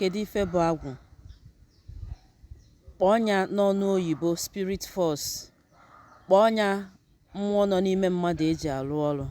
Kedu ife bụ agwụ? Kpọọ ya n'ọnụ oyibo spirit force, kpọọ ya mmụọ nọ n'ime mmadụ eji arụ ọrụ,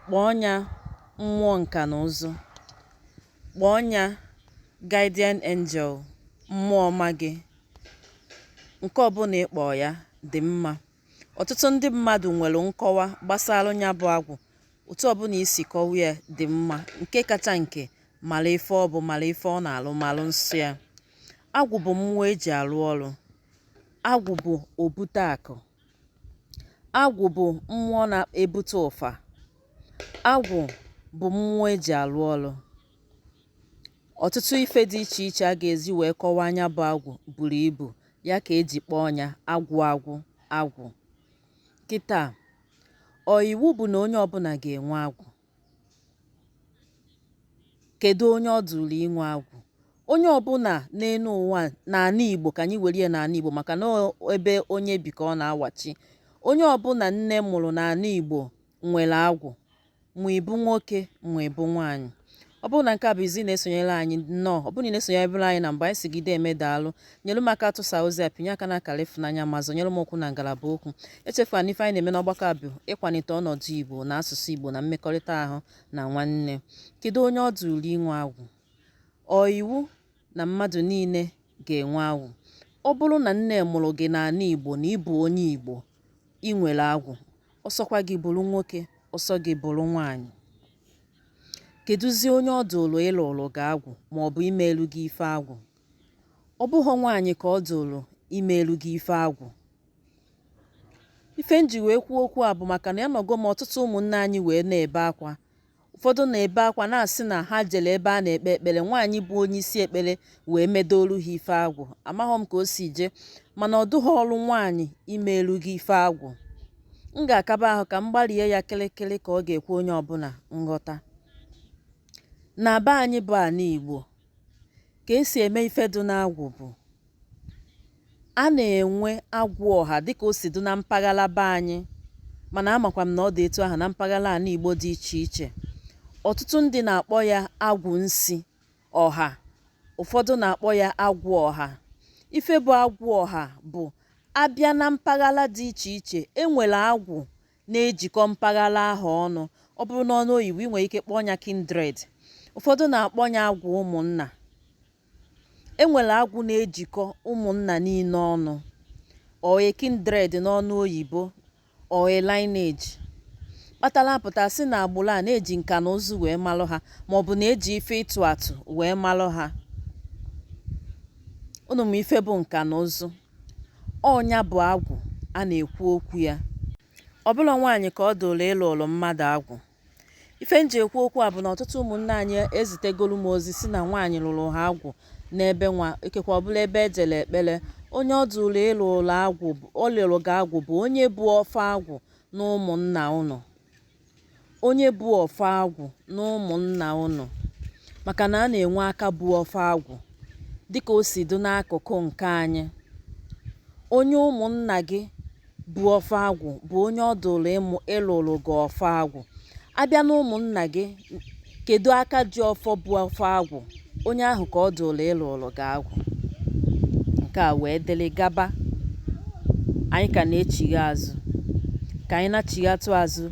kpọọ ya mmụọ nka na ụzụ, kpọọ ya guardian angel, mmụọ ọma gị. Nke ọbụla ị kpọọ ya dị mma. Ọtụtụ ndị mmadụ nwere nkọwa gbasara ya bụ agwụ. Otu ọbụla isi kọwa ya dị mma. Nke kacha nke, mara ife ọ bụ, mara ife ọ na-alụ, malụ nsọ ya. Agwụ bụ mmụọ eji arụ ọrụ. Agwụ bụ obute akụ. Agwụ bụ mmụọ na-ebute ụfa. Agwụ bụ mmụọ eji arụ ọrụ. Ọtụtụ ife dị iche iche a ga-ezi wee kọwaa anya bụ agwụ buru ibu, ya ka eji kpọọ ya agwụ agwụ agwụ. Kịta, ọ iwu bụ na onye ọbụla ga-enwe agwụ? Kedu onye ọ dụrụ inwe agwụ? Onye ọbụla n'elu ụwa, n'ala Igbo, ka anyị were ya n'ala Igbo, maka na ebe onye bi ka ọ na-awachi. Onye ọbụla nne mụrụ n'ala Igbo nwere agwụ, ma ị bụ nwoke ma ị bụ nwaanyị. Ọ bụrụ na nke a bụ izi na-esonyere anyị, nnọọ. Ọ bụrụ na ị na-esonyere anyị na mgbe anyị sigide eme, daalụ. Nyere m aka tụsa ozi a, pinye aka na akara ịfụnanya, ma zọnyere m okwu na ngalaba okwu. Echefuna na ife anyị na-eme n'ọgbakọ a bụ ịkwalite ọnọdụ Igbo na asụsụ Igbo na mmekọrịta ahụ na nwanne. Kedu onye ọ dụrụ inwe agwụ? Ọ iwu na mmadụ niile ga-enwe agwụ? Ọ bụrụ na nne mụrụ gị n'ala Igbo na ị bụ onye Igbo, ị nwere agwụ. Ọsọkwa gị bụrụ nwoke, ọsọ gị bụrụ nwaanyị. Kedụzie onye ọ dụrụ ịlụrụ gị agwụ maọbụ imelu gị ife agwụ? Ọ bụghọ nwaanyị ka ọ dụrụ imelu gị ife agwụ. Ife m ji wee kwuo okwu a bụ maka na anọgo m ọtụtụ ụmụnne anyị wee na-ebe akwa. Ụfọdụ na-ebe akwa na-asị na ha jere ebe a na-ekpe ekpere, nwaanyị bụ onye isi ekpere wee medolu ha ife agwụ. Amaghọ m ka o si jee, mana ọ dụghọ ọrụ nwaanyị imelu gị ife agwụ. M ga-akaba ahụ ka m gbalie ya kịrịkịrị ka ọ ga-ekwe onye ọbụla nghọta. Na be anyị bụ ala Igbo, ka esi eme ife dị n'agwụ bụ a na-enwe agwụ ọha dịka o si dị na mpaghara be anyị, mana amakwa m na ọ dị etu ahụ na mpaghara ala Igbo dị iche iche. Ọtụtụ ndị na-akpọ ya agwụ nsi ọha, ụfọdụ na-akpọ ya agwụ ọha. Ife bụ agwụ ọha bụ abịa na mpaghara dị iche iche, enwere agwụ na-ejikọ mpaghara ahụ ọnụ. Ọ bụrụ n'ọnụ oyibo, ị nwere ike kpọọ ya kindred. Ụfọdụ na-akpọ ya agwụ ụmụnna. Enwere agwụ na-ejikọ ụmụnna niile ọnụ, or a kindred n'ọnụ oyibo, or a lineage. Kpatara apụta sị na agbụrụ a na-eji nka na ụzụ wee malụ ha, maọbụ na-eji ife ịtụ atụ wee malụ ha. Unu ma ife bụ nka na ụzụ? Ọnya bụ agwụ a na-ekwu okwu ya. Ọ bụla nwaanyị ka ọ dụrụ ịlụ ụlụ mmadụ agwụ. Ife m ji ekwu okwu a bụ na ọtụtụ ụmụnne anyị ezitegolu m ozi si na nwaanyị lụrụ ha agwụ n'ebe nwa, ikekwe ọ bụla ebe ejere ekpere. Onye ọ dụrụ ịlụ ụlọ agwụ, ọ lụrụ gị agwụ, bụ onye bụ ọfọ agwụ na ụmụnna unu. Onye bụ ọfọ agwụ na ụmụnna unu, maka na a na-enwe aka bụ ọfọ agwụ dịka o si dị n'akụkụ nke anyị. Onye ụmụnna gị bụ ọfọ agwụ bụ onye ọ dụrụ ịmụ ịlụrụ gị ọfọ agwụ. Abịa na ụmụnna gị, kedu aka ji ọfọ bụ ọfọ agwụ? Onye ahụ ka ọ dụrụ ịlụrụ gị agwụ. Nke a wee dịrị gaba. Anyị ka na-echigha azụ, ka anyị na-achighatụ azụ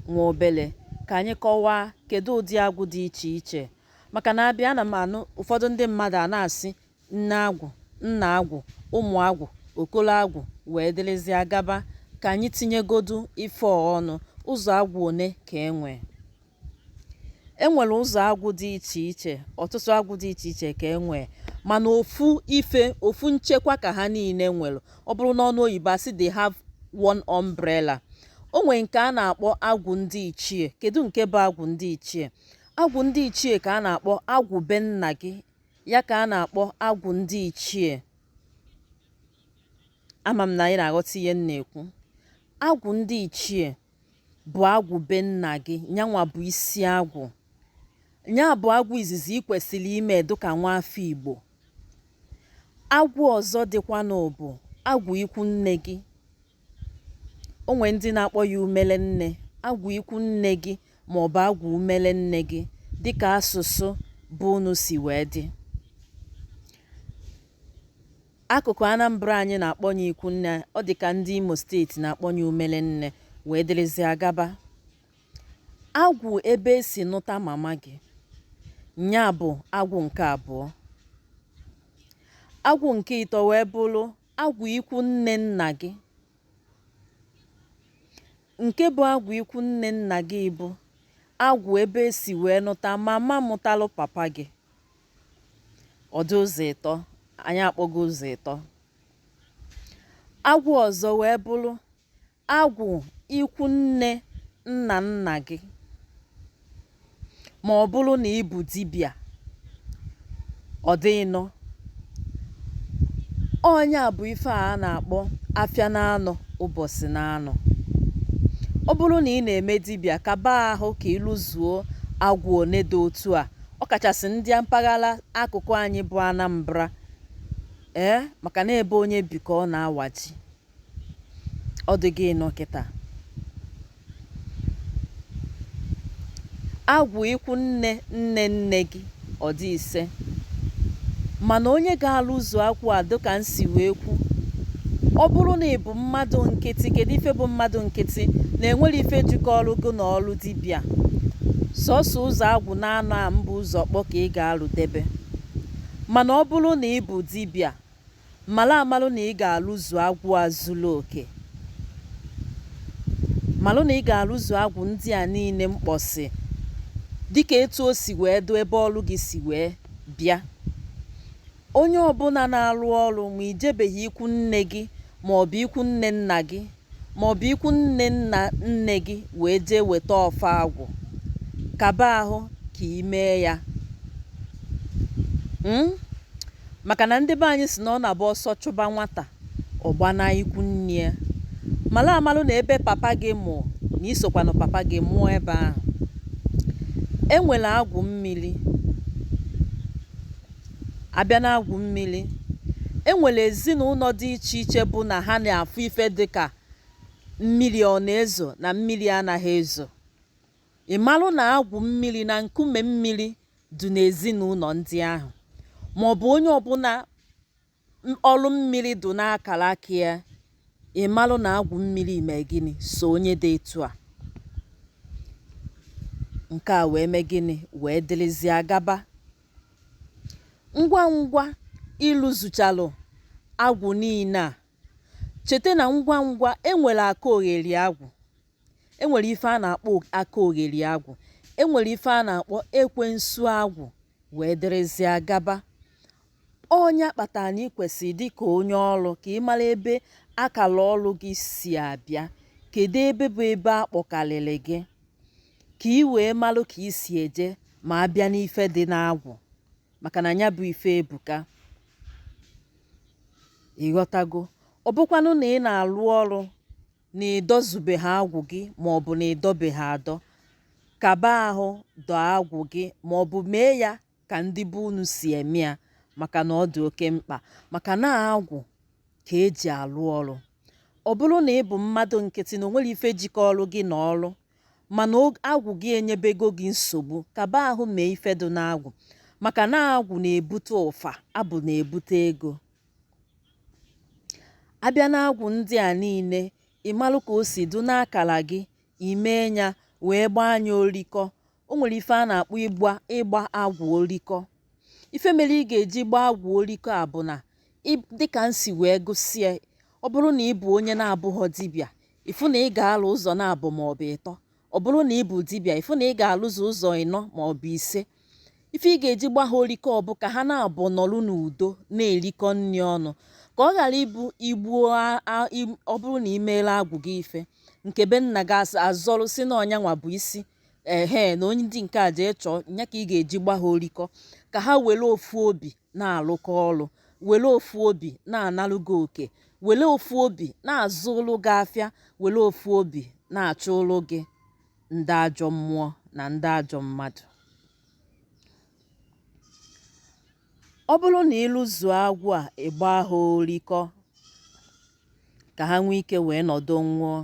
nwa obere, ka anyị kọwaa kedu ụdị agwụ dị iche iche. Maka na abịa, ana m anụ ụfọdụ ndị mmadụ a na-asị nne agwụ, nna agwụ, ụmụ agwụ, okolo agwụ, wee dịrịzịa gaba. Ka anyị tinyegodu ife ọnụ. Ụzọ agwụ one ka e nwee? E nwere ụzọ agwụ dị iche iche. Ọtụtụ agwụ dị iche iche ka e nwee, mana ofu ife, ofu nchekwa ka ha niile nwere. Ọ bụrụ n'ọnụ oyibo, asị they have one umbrella. O nwee nke a na-akpọ agwụ ndị ichie. Kedu nke bụ agwụ ndị ichie? Agwụ ndị ichie ka a na-akpọ agwụ be nna gị. Ya ka a na-akpọ agwụ ndị ichie. Ama m na anyị na-aghọta ihe m na-ekwu. Agwụ ndị ichie bụ agwụ be nna gị. Nyanwa bụ isi agwụ, nya bụ agwụ izizi ị kwesịrị ime dịka nwa afọ Igbo. Agwụ ọzọ dịkwanụ bụ agwụ ikwu nne gị. O nwee ndị na-akpọ ya umele nne. Agwụ ikwu nne gị maọbụ agwụ umele nne gị, dịka asụsụ bụ unu si wee dị. Akụkụ Anambra anyị na-akpọ ya ikwu nne, ọ dị ka ndị Imo steeti na-akpọ ya umele nne, wee dịrịzịa gaba. Agwụ ebe e si nụta mama gị, nya bụ agwụ nke abụọ. Agwụ nke ịtọ wee bụrụ agwụ ikwu nne nna gị. Nke bụ agwụ ikwu nne nna gị bụ agwụ ebe e si wee nụta mama mụtalụ papa gị. Ọ dị ụzọ ịtọ, anyị akpọgo ụzọ ịtọ. Agwụ ọzọ wee bụrụ agwụ ikwu nne nna nna gị, ma ọ bụrụ na ị bụ dibịa, ọ dị ịnọ. Ọ nya bụ ife a na-akpọ afịa na-anọ ụbọchị na-anọ. Ọ bụrụ na ị na-eme dibịa, kaba ahụ ka ị lụzuo agwụ one dị otu a, ọ kachasị ndị mpaghara akụkụ anyị bụ Anambra, ee, maka na ebe onye bi ka ọ na-awa ji. Ọ dịgo ịnọ kịta. Agwụ ikwu nne nne nne gị, ọ dị ise. Mana onye ga-alụzu agwụ a, dịka m si wee kwu, ọ bụrụ na ị bụ mmadụ nkịtị. Kedu ife bụ mmadụ nkịtị? Na enwere ife jikọrọ gị na ọrụ dibịa, sọsọ ụzọ agwụ na-anọ a mbụ ụzọ kpọ ka ị ga-alụdebe. Mana ọ bụrụ na ị bụ dibịa, mara amalụ na ị ga-alụzu agwụ a zuru oke, malụ na ị ga-alụzu agwụ ndị a niile mkpọsị, dịka etu o si wee dụ ebe ọrụ gị si wee bịa. Onye ọbụla na-arụ ọrụ, ma ijebeghị ikwu nne gị, maọbụ ikwu nne nna gị, maọbụ ikwu nne nna nne gị wee jee weta ọfọ agwụ, kaba ahụ ka ị mee ya, Maka na ndị be anyị si na ọ na-abụ ọsọ chụba nwata, ọ gbana ikwu nne ya. Mara amalụ na ebe papa gị mụ, na isokwanụ papa gị mụọ ebe ahụ, enwere agwụ mmiri. Abịa na agwụ mmiri, enwere ezinụlọ dị iche iche bụ na ha na-afụ ife dịka mmiri ọ na-ezo na mmiri anaghị ezo. Ị malụ na agwụ mmiri na nkume mmiri dị n'ezinụlọ ndị ahụ, maọbụ onye ọbụla ọrụ mmiri dị n'akara aka ya, ị malụ na agwụ mmiri mee gịnị so onye dị etu a. Nke a wee mee gịnị, wee dịrịzie gaba. Ngwa ngwa ịlụzuchalụ agwụ niile a, cheta na ngwa ngwa enwere aka ogheri agwụ, enwere ife a na-akpọ aka ogheri agwụ, enwere ife a na-akpọ ekwensu agwụ, wee dịrịzie gaba. Ọnya kpatara na ị kwesịrị, dịka onye ọrụ, ka ị mara ebe akara ọrụ gị si abịa, kedu ebe bụ ebe a kpọkarịrị gị, ka ị wee malụ ka ị si eje ma abịa n'ife dị n'agwụ, maka na ya bụ ife ebuka. Ịghọtago? Ọ bụkwanụ na ị na-alụ ọrụ na ịdọzubeghị agwụ gị, maọbụ na ịdọbeghị adọ, kaba ahụ dọọ agwụ gị, maọbụ mee ya ka ndị be unu si eme ya, maka na ọ dị oke mkpa, maka na agwụ ka eji alụ ọrụ. Ọ bụrụ na ị bụ mmadụ nkịtị na o nwere ife jikọ ọrụ gị na ọrụ, mana agwụ gị enyebego gị nsogbu, kaba ahụ mee ife dị n'agwụ, maka na agwụ na-ebute ụfa, abụ na-ebute ego. Abịa n'agwụ ndị a niile, ị malụ ka o si dụ n'akara gị, imee ya wee gbaa anya orikọ. O nwere ife a na-akpọ ịgba agwụ orikọ. Ife mere ị ga-eji gbaa agwụ orikọ a bụ na, dịka m si wee gụsie, ọ bụrụ na ị bụ onye na-abụghọ dibịa, ịfụ na ị ga-alụ ụzọ na-abụ maọbụ ịtọ. Ọ bụrụ na ị bụ dibịa, ịfụ na ị ga-alụzụ ụzọ ịnọ maọbụ ise. Ife ị ga-eji gba ha orikọ bụ ka ha na-abụ nọrụ n'udo na-erikọ nri ọnụ, ka ọ ghara ịbụ igbuo. Ọ bụrụ na ị meela agwụ gị ife nke be nna gị, azọrụ si na ọnyanwa bụ isi, ehe, na onye ndị nke a jee chọọ ya, ka ị ga-eji gba ha orikọ ka ha were ofu obi na-alụkọ ọrụ, were ofu obi na-analụ gị oke, were ofu obi na-azụrụ gị afịa, were ofu obi na-achụrụ gị ndị ajọ mmụọ na ndị ajọ mmadụ. Ọ bụrụ na ịlụzuo agwụ a, ịgba ha orikọ ka ha nwee ike wee nọdụ nwụọ,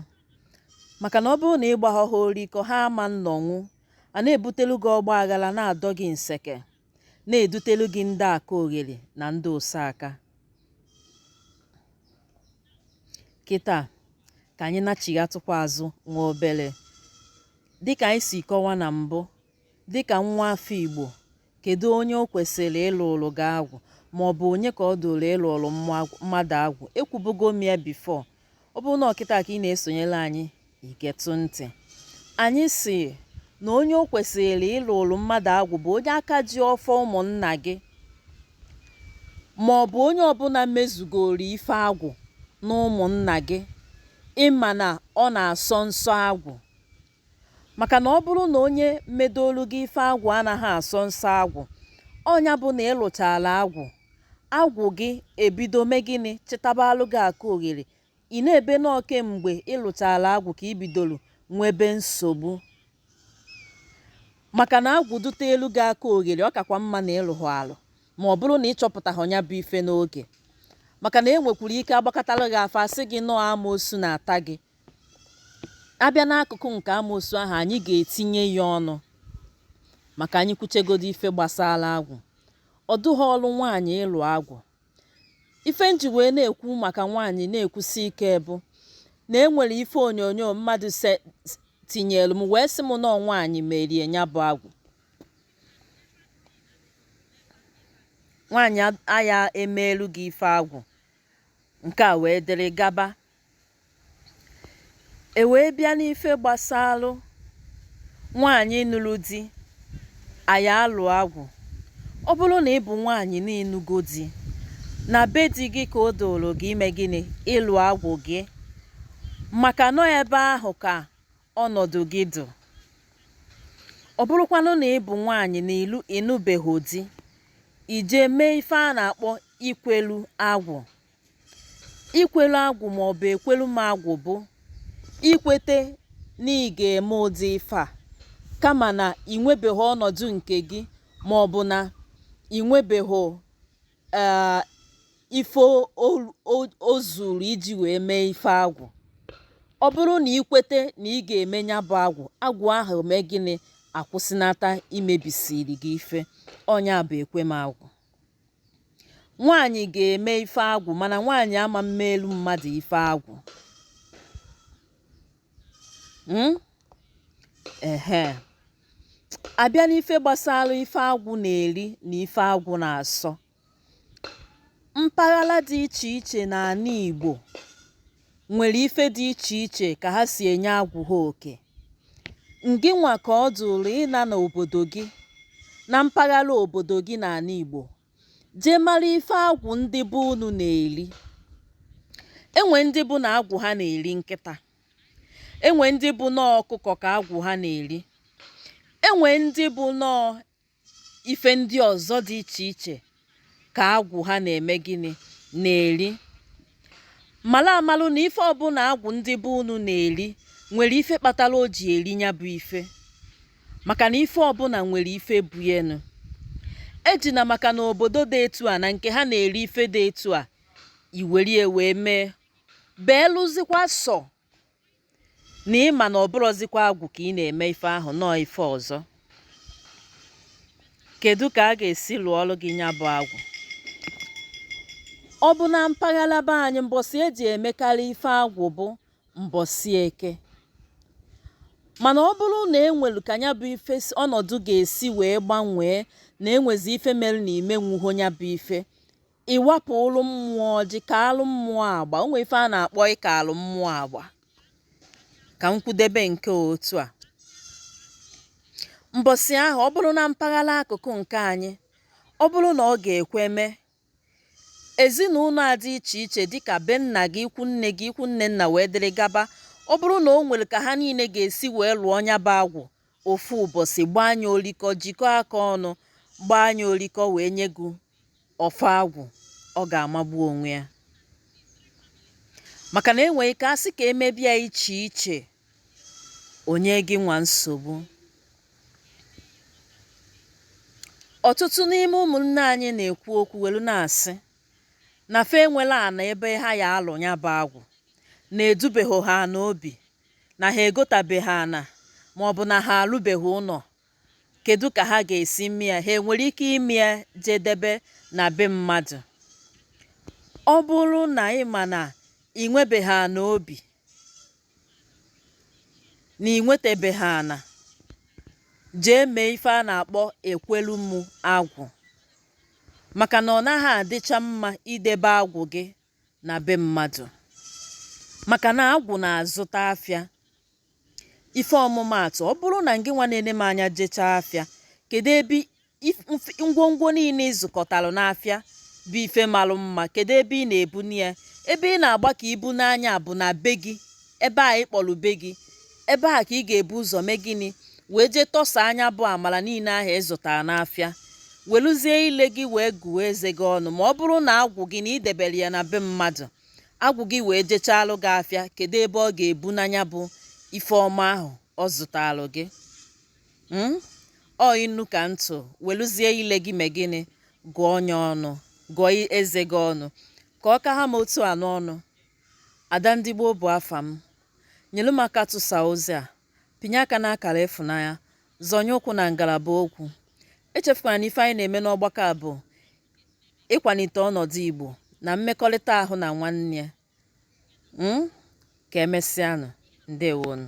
maka na ọ bụrụ na ịgba ha orikọ, ha ama nnọnwụ a na-ebutelu gị ọgba aghara, na-adọ gị nseke, na-edutelu gị ndị aka oghere na ndị ụsaka. Kịta ka anyị nachighatụkwa azụ nwa obere. Dịka anyị si kọwa na mbụ, dịka nwa afọ Igbo, kedu onye o kwesịrị ịlụrụ gị agwụ maọbụ onye ka ọ dụrụ ịlụrụ mmadụ agwụ? Ekwubugo m ya before. Ọ bụrụ na ọ kịta ka ị na-esonyere anyị, igetụ ntị. Anyị sị na onye o kwesịrị ịlụrụ mmadụ agwụ bụ onye aka ji ọfọ ụmụnna gị maọbụ onye ọbụla mezugoro ife agwụ na ụmụnna gị, ịma na ọ na-asọ nsọ agwụ. Maka na ọ bụrụ na onye medolu gị ife agwụ anaghị asọ nsọ agwụ, ọnya bụ na ịlụchala agwụ, agwụ gị ebido mee gịnị? Chịtabalụ gị aka oghere. Ị na-ebe nọọ kemgbe ịlụchala agwụ ka ị bidoro nwebe nsogbu. Maka na agwụ dute elu gị aka oghere, ọ kakwa mma na ịlụghụ alụ ma ọ bụrụ na ị chọpụtaghị ya bụ ife n'oge. Maka na e nwekwuru ike agbakọtara gị afa, asị gị nọọ amoosu na-ata gị. Abịa n'akụkụ nke amoosu ahụ, anyị ga-etinye ya ọnụ maka anyị kwuchegodo ife gbasara agwụ. Ọ dụghị ọlụ nwaanyị ịlụ agwụ. Ife nji wee na-ekwu maka nwaanyị na-ekwusi ike bụ na e nwere ife onyonyo mmadụ se tinyere m wee sị m nọọ nwaanyị merie ya bụ agwụ. Nwaanyị aya emeelu gị ife agwụ. Nke a wee dịrị gaba. E wee bịa n'ife gbasalụ nwaanyị nụrụ di aya alụ agwụ. Ọ bụrụ na ị bụ nwaanyị na ịnụgo di, na be di gị ka o doro gị ime gịnị? Ịlụ agwụ gị. Maka nọ ebe ahụ ka ọnọdụ gị dụ. Ọ bụrụkwanụ na ị bụ nwaanyị na ịnụbeghị di, i jee mee ife a na-akpọ ikwelu agwụ. Ikwelu agwụ maọbụ ekwelu m agwụ bụ ikwete na ị ga-eme ụdị ife a, kama na ị nwebeghị ọnọdụ nke gị maọbụ na ị nwebeghị ife o zuru iji wee mee ife agwụ. Ọ bụrụ na ị kwete na ị ga-eme ya bụ agwụ, agwụ ahụ mee gịnị? Akwụsịnata imebisiri gị ife. Ọnya bụ ekwe m agwụ. Nwaanyị ga-eme ife agwụ, mana nwaanyị ama mmeelu mmadụ ife agwụ. Ehe. Abịa n'ife gbasara ife agwụ na-eri na ife agwụ na-asọ. Mpaghara dị iche iche n'ala Igbo nwere ife dị iche iche ka ha si enye agwụ ha oke. Ngịnwa ka ọ dụrụ ịna n'obodo gị, na mpaghara obodo gị n'ala Igbo, jee mara ife agwụ ndị be unu na-eri. Enwe ndị bụ na agwụ ha na-eri nkịta. Enwe ndị bụ nọọ ọkụkọ ka agwụ ha na-eri. Enwe ndị bụ nọọ ife ndị ọzọ dị iche iche ka agwụ ha na-eme gịnị? Na-eri. Mara amalụ na ife ọbụla agwụ ndị be unu na-eri nwere ife kpatara o ji eri ya bụ ife. Maka na ife ọbụla nwere ife buenu. Ejina maka na obodo dị etu a na nke ha na-eri ife dị etu a, i werie wee mee. Beelụzikwa sọ na ị ma na ọ bụrọzikwa agwụ ka ị na-eme ife ahụ, nọọ ife ọzọ. Kedu ka a ga-esi lụọlụ gị ya bụ agwụ? Ọ bụ na mpaghara be anyị, mbọsị eji emekarị ife agwụ bụ mbọsị eke. Mana ọ bụrụ na e nwere ka ya bụ ife ọnọdụ ga-esi wee gbanwee, na enwezi ife mere na imenwuho ya bụ ife, ị wapụrụ mmụọ ọjị ka alụ mmụọ agba. O nwere ife a na-akpọ ịka alụ mmụọ agba. Ka m kwudebe nke otu a. Mbọsị ahụ, ọ bụrụ na mpaghara akụkụ nke anyị, ọ bụrụ na ọ ga-ekwe mee, ezinụlọ a dị iche iche dịka be nna gị, ikwu nne gị, ikwu nne nna wee dịrị gaba, ọ bụrụ na o nwere ka ha niile ga-esi wee lụọ nya bụ agwụ ofu ụbọchị, gbaa anya olikọ, jikọọ aka ọnụ, gbaa anya olikọ wee nye gị ọfọ agwụ, ọ ga-amagbu onwe ya. Maka na enwere ike asị ka emebie iche iche, onye gị nwa nsogbu. Ọtụtụ n'ime ụmụnne anyị na-ekwu okwu welu na-asị na fa enwela ana ebe ha ya alụ ya bụ agwụ, na edubeghị ha n'obi, na ha egotabeghị ana maọbụ na ha alụbeghị ụlọ. Kedu ka ha ga-esi mee ya? Ha enwere ike ime ya jedebe na be mmadụ? Ọ bụrụ na ị ma na Ị nwebeghị ana obi, na ị nwetabeghị ana, jee mee ife a na-akpọ ekwelu m agwụ, maka na ọ naghị adịcha mma idebe agwụ gị na be mmadụ, maka na agwụ na-azụta afịa. Ife ọmụmaatụ, ọ bụrụ na ngị nwa na-ene m anya jechaa afịa, kedu ebe ngwongwo niile ị zụkọtalụ n'afịa bụ ife malụ mma? Kedu ebe ị na-ebuni ya? Ebe ị na-agba ka ibu n'anya bụ na be gị, ebe a ị kpọrọ be gị. Ebe a ka ị ga-ebu ụzọ mee gịnị? Wee jee tọsa anya bụ amala niile ahụ ị zụtara n'afịa, weluzie ile gị wee gụọ eze gị ọnụ. Ma ọ bụrụ na agwụ gị na idebere ya na be mmadụ, agwụ gị wee jechalụ gị afịa, kedu ebe ọ ga-ebu n'anya bụ ife ọma ahụ ọ zụtalụ gị? Ọ inu ka ntụ. Weluzie ile gị mee gịnị? Gụọ onye ọnụ, gụọ eze gị ọnụ, ka ọ ka ha m otu a n'ọnụ. Ada ndị gboo bụ afa m. Nyelu m aka tụsa ozi a, pinye aka n'akara ịfụnanya, zọnye ụkwụ na ngalaba okwu. Echefukwana na ife anyị na-eme n'ọgbakọ a bụ ịkwalite ọnọdụ Igbo na mmekọrịta ahụ na nwanne ya. Ka emesịanụ. Ndewonu.